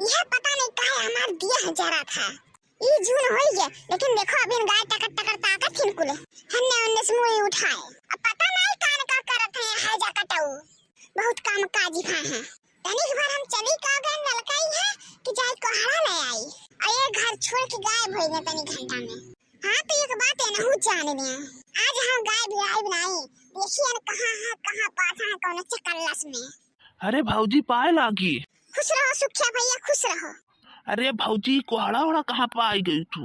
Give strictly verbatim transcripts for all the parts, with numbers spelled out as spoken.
यह पता नहीं काहे हमार दिया है जरा था। ई जून होई गया, लेकिन देखो अभी गाय टकर टकर ताकत हिन कुले। हन्ने उन्ने से मुड़ी उठाए। अब पता नहीं कान का करत है, है जा कटाऊ। बहुत काम काजी भा है। तनिक भर हम चली का गए नलकाई है कि जाई कोहड़ा ले आई। और ये घर छोड़ के गायब होई गए तनी घंटा में। हाँ, तो एक बात है नहु जान लिया। आज हम गायब आइब नहीं। देखिए न कहाँ है, कहाँ पास है, कौन चकल्लस में। अरे भौजी, पाए लागी। खुश रहो सुखिया भैया, खुश रहो। अरे भौजी, कोहड़ा ओहड़ा कहाँ पाई गई तू?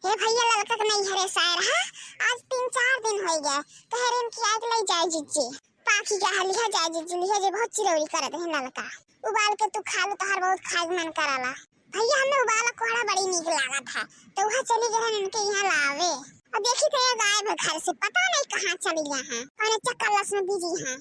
हे भैया, ललका के नैहरे से आए रहा, आज तीन चार दिन हो गए। कह रहे कि आज ले जाए जिज्जी, पाकी के यहाँ लिहा जाए जिज्जी, लिहा जे बहुत चिरौरी करत है ललका। उबाल के तू खा लो, तोहर बहुत खाए के मन कराला। भैया, हमें उबाला कोहड़ा बड़ी नीक लागत है, तो वह चली गए इनके यहाँ लावे। और देखी तो ये गायब है घर से, पता नहीं कहाँ चली गए हैं, कौन चक्कर लस में बिजी हैं।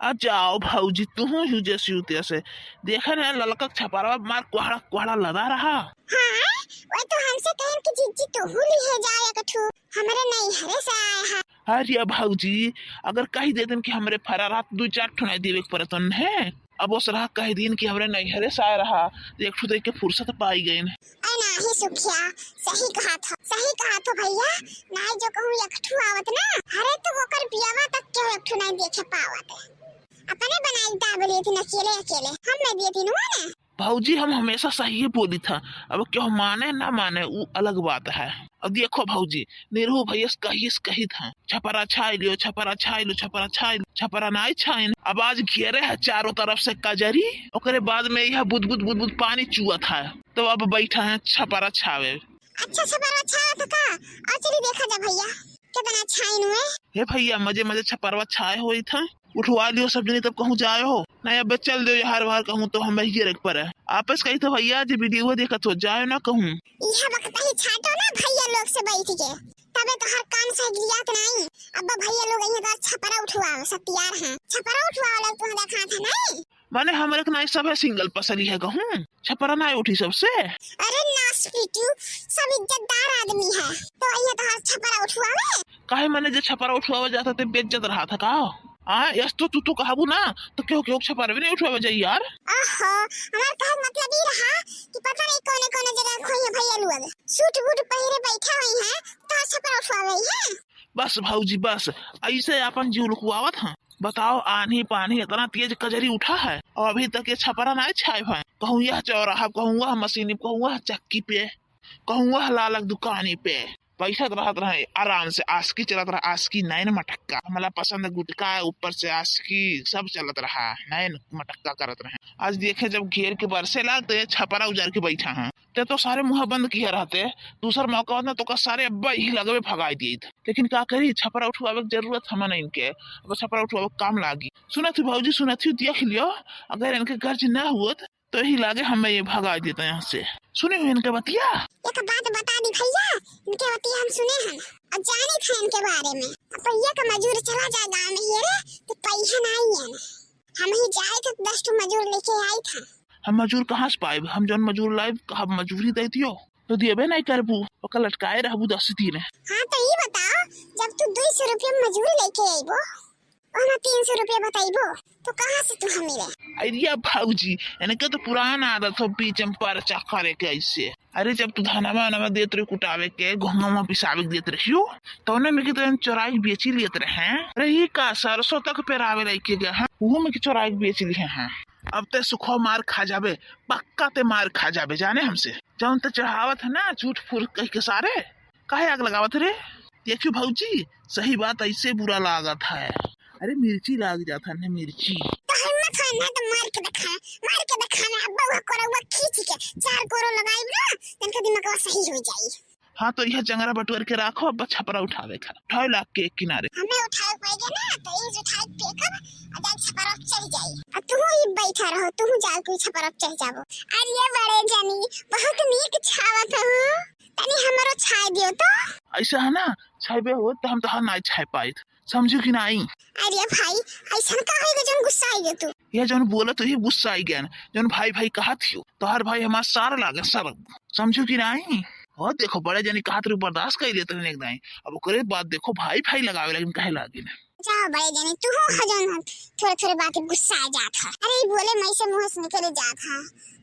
आ जाओ भौजी, तुहू यू जैसी उतिया से। देखे ना ललका छपरवा मार कोहड़ा कोहड़ा लदा रहा। हाँ, वो तो हमसे कहन कि जिज्जी तुहू लिहे जाओ एक ठू, हमरे नैहरे से आए हैं। अरे भौजी, अगर कही देतन कि हमरे फरा रात दू चार ठो नहीं देवे के परतन है, अब ओस रहा कह दिन कि हमरे नैहरे से आए रहा, तो एक ठो देख के फुर्सत पाई गइन। अरे नाही सुखिया, सही कहा था, सही कहा था भैया। नाही जो कहूँ एक ठो आवत ना, अरे तो ओकर बियावा तक के एक ठो नहीं देखे पावत। अपने बनाई दाब लेती न अकेले अकेले, हम नहीं देती नु ना। भौजी, हम हमेशा सही बोली था, अब क्यों माने ना माने, वो अलग बात है। अब देखो भौजी, निरहू भैया से कहिए से कही था, छपरा छाई लियो, छपरा छाई लो, छपरा छाई लो, छपरा नाई छाइन। अब आज घेरे है चारों तरफ से कजरी, ओकरे बाद में यह बुद बुद बुद बुद पानी चुआ था, तो अब बैठा है छपरा छावे। अच्छा, छपरा छावा था का? और चली देखा जा भैया, कितना छाइन हुए। हे भैया, मजे मजे छपरवा छाए होई था, उठवा लियो सब जनी, तब कहूँ जाए हो। नहीं, अब चल दो यार बाहर, कहूँ तो हम ही रख पर है। आपस कही तो भैया, जे वीडियो देखत हो, जाए ना कहूँ। यह वक्त ही छाटो ना भैया लोग से बैठ के, तबे तो हर काम से गिरियात नहीं। अब भैया लोग यहाँ तो छपरा उठवाओ, सब तैयार हैं। छपरा उठवाओ लोग, तुम्हें देखा था नहीं। माने हमरे के नाई सब है सिंगल पसली है कहूँ, छपरा नाई उठी सबसे। अरे नास पीटू, सब इज्जतदार आदमी है, तो ये तो हर छपरा उठवावे। काहे माने जे छपरा उठवावे जाता ते बेइज्जत रहा था का? हाँ, यस तो तू तो कहबू ना, तो क्यों क्यों छपरा भी नहीं उठवावे जाई यार। ओहो, हमार कहे मतलब ई रहा कि पता नहीं कौने कौने जगह खोई है भैया लोग, सूट बूट पहिरे बैठा हुई है, तो छपरा उठवावे है। बस भौजी बस, ऐसे अपन जीव लुकवावत हैं। बताओ, आन्ही पानी इतना तेज कजरी उठा है और अभी तक ये छपरा नहीं छाए हैं। कहूँ यह चौराहा, कहूँ वह मशीनी, कहूँ वह चक्की पे, कहूँ वह लालक दुकानी पे बैठत रहत रहे आराम से, आस्की चलत रहा, आस्की नैन मटक्का, हमला पसंद गुटका, ऊपर से आस्की, सब चलत रहा, नैन मटक्का करत रहे। आज देखे जब घेर के बरसे लाग तो ये छपरा उजार के बैठा हैं। ते तो सारे मुँह बंद किए रहते, दूसर मौका होत ना तो का सारे अब्बा यही लगवे भगाई दिए। लेकिन का करी, छपरा उठवावे के जरूरत हमें नहीं इनके, अब छपरा उठवावे के काम लागी। सुनत हूँ भौजी, सुनत हूँ, देख लियो, अगर इनके गर्ज ना हुअत तो यही लागे हमें ये भगाई देता यहाँ से। सुने हो इनके बतिया? एक बात बता दी भैया, इनके बतिया हम सुने हैं और जाने थे इनके बारे में। अब भैया का मजूर चला जाए गाँव में हेरे तो पैसा नहीं है, हम ही जाए थे दस ठो मजूर लेके आई था। हम मजूर कहाँ से पाइब? हम जौन मजूर लाइब, कहब मजूरी दे दियो, तो दियबे नहीं करबू, ओकर लटकाए रहबू दस दिन। हाँ, तो ई बताओ, जब तू दो सौ रुपया मजूरी लेके अइबो, ओमा तीन सौ रुपया बतइबो, तो कहाँ से तू हमें ले? अरे भौजी, इनके तो पुरान आदत हो बीच में पर्चा करे के ऐसे। अरे, जब तू धनवा वनवा देत रही कुटावे के, गहुमा पिसावे के देत रहियो, तौने में के तो चोराई के बेची लेत रहे। अरे, ई का सरसों तक पेरावे लेके गए हैं, उहू में के चोराई के बेच लिए हैं। अब ते सुखो मार खा जाबे, पक्का ते मार खा जाबे, जाने हमसे। जौन ते चढ़ावत है ना झूठ फूल कह के सारे, काहे आग लगावत रे? देखियो भौजी, सही बात ऐसे बुरा लागत है। अरे मिर्ची लाग जात है ना मिर्ची। तो हिम्मत है ना तो मार के दिखा, मार के दिखा ना, अब वह कोरवा खींच के चार कोरो लगाई ना, इनका दिमागवा सही हो जाई। हाँ, तो यह जंगरा बटोर के राखो, अब छपरा उठावे का। उठाओ लाग के एक किनारे। हमें उठाए पड़ गया ना, तो ये उठाए फेंकब, और जाए छपरा चढ़ जाई। और तू ही बैठा रहो, तू ही जाओ कोई छपरा चढ़ जाबो। अरे ये बड़े जनी, बहुत नीक छावत हो, तनी हमरो छाए दियो तो। ऐसा है ना, छाइबे हो तो हम तोहार नाई छाए पाइत, समझू कि नाई? अरे भाई, ऐसा का होएगा जौन गुस्सा आई गयो तू? ये जौन बोला तो ये गुस्सा आई गया ना, जौन भाई भाई कहा थियो, तोहार भाई हमार सार लागे सरब, समझू कि नाई? और देखो, बड़े जनी कहा तेरे बर्दाश्त कर लेते हैं एक दाई, अब ओकरे बाद देखो भाई भाई लगावे लगिन, कहे लागिन। जाओ बड़े जने, तू हो जौन थोड़े थोड़े बात गुस्सा आ जात है। अरे ई बोले मैं से मुंह से निकले जात है।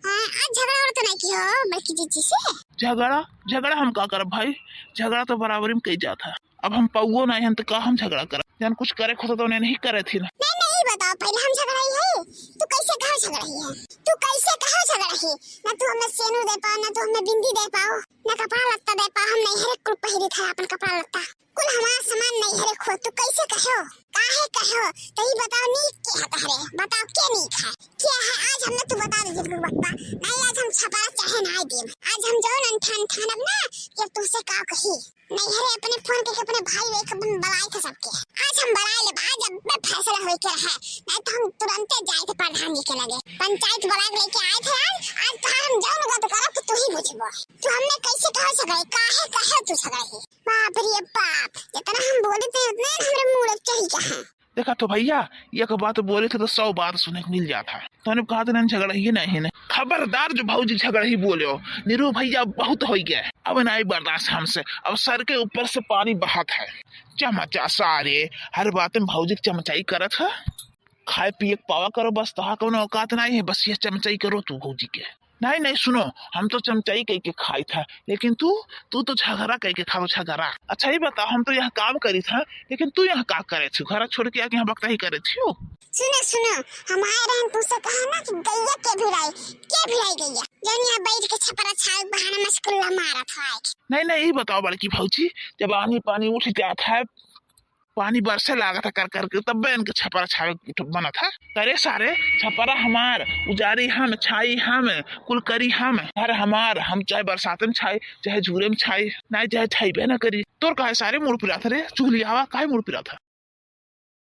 हाँ, आज झगड़ा और तो नहीं की हो बड़की जीजी से? झगड़ा? झगड़ा हम का करब भाई, झगड़ा तो बराबरी में कई जात है। अब हम पौओ नहीं हन तो का हम झगड़ा करब? जौन कुछ करे खोता तो उन्हें नहीं करे थी ना। नहीं नहीं, बताओ पहले हम झगड़ाई है, तू कैसे कहा झगड़ाई है? तू कैसे कहा झगड़ाई? ना तू हमें सेनूर दे पाओ, ना तू हमें बिंदी दे पाओ, ना कपड़ा लत्ता दे पाओ। हम नैहरे कुल पहिरी था अपन कपड़ा लत्ता, कुल हमार सामान नैहरे खो, तू कैसे कहो? काहे कहो? तो ई बताओ, नीक के है तहरे? बताओ के नीक है? के है? आज हमने तू बता दे जिनको बकबा। नहीं, आज हम छपरा चाहे ना देम। आज हम जौन अनठान ठानब ना, कि अब तुमसे का कही। नैहरे अपने फोन करके अपने भाई वे के अपन बलाई थे सबके। आज हम बलाई लेब, आज अब फैसला होई के रहे। नहीं तो हम तुरंते जाए थे प्रधान जी के लगे। पंचायत बलाई के लेके आए थे आज। आज तो हम जौन गत करब कि तू ही बुझबो। तू हमने कैसे कहो झगड़े? काहे कहे तू झगड़े ही? बाप रे बाप, जितना हम बोले थे उतने हमरे मूड़ चढ़ी गया है। देखा तो भैया, एक बात बोले थे तो सौ बात सुने के मिल जाता है। तो उन्हें कहा था ना झगड़ा ही नहीं है ना। खबरदार जो भौजी झगड़ा ही बोले हो। नीरू भैया बहुत हो गया है, अब नहीं बर्दाश्त हमसे। अब सर के ऊपर से पानी बहात है। चमचा सारे, हर बात में भौजी के चमचाई करत है। खाए पिए के पावा करो बस, तोहा कौनो औकात नहीं है, बस ये चमचाई करो तू भौजी के। नहीं नहीं सुनो, हम तो चमचाई कह के खाई था, लेकिन तू, तू तो झगड़ा कह के खाओ झगड़ा। अच्छा ये बताओ, हम तो यहाँ काम करी था, लेकिन तू यहाँ का करे थी? घर छोड़ के आके यहाँ बकता ही करे थी हो? सुनो सुनो, हम आए रहन तुमसे कहा ना कि गैया के भिड़ाई, के भिड़ाई गैया? जौन यहाँ बैठ के छपरा छाल बहाना मस्कुल्ला मारा था आज। नहीं नहीं, ये बताओ बड़की भौजी, जब आनी पानी उठ जाता है, पानी बरसे लागत है कर करके, तब इनके छपरा छावे के उठ-, बनत है। अरे सारे, छपरा हमार, उजारी हम, छाई हम, कुल करी हम, घर हमार, हम चाहे बरसात में छाई, चाहे झूरे में छाई, नहीं चाहे छाईबे ना करी। तोर काहे सारे मूड़ पिरात है रे? चुगलियावा काहे मूड़ पिरात है?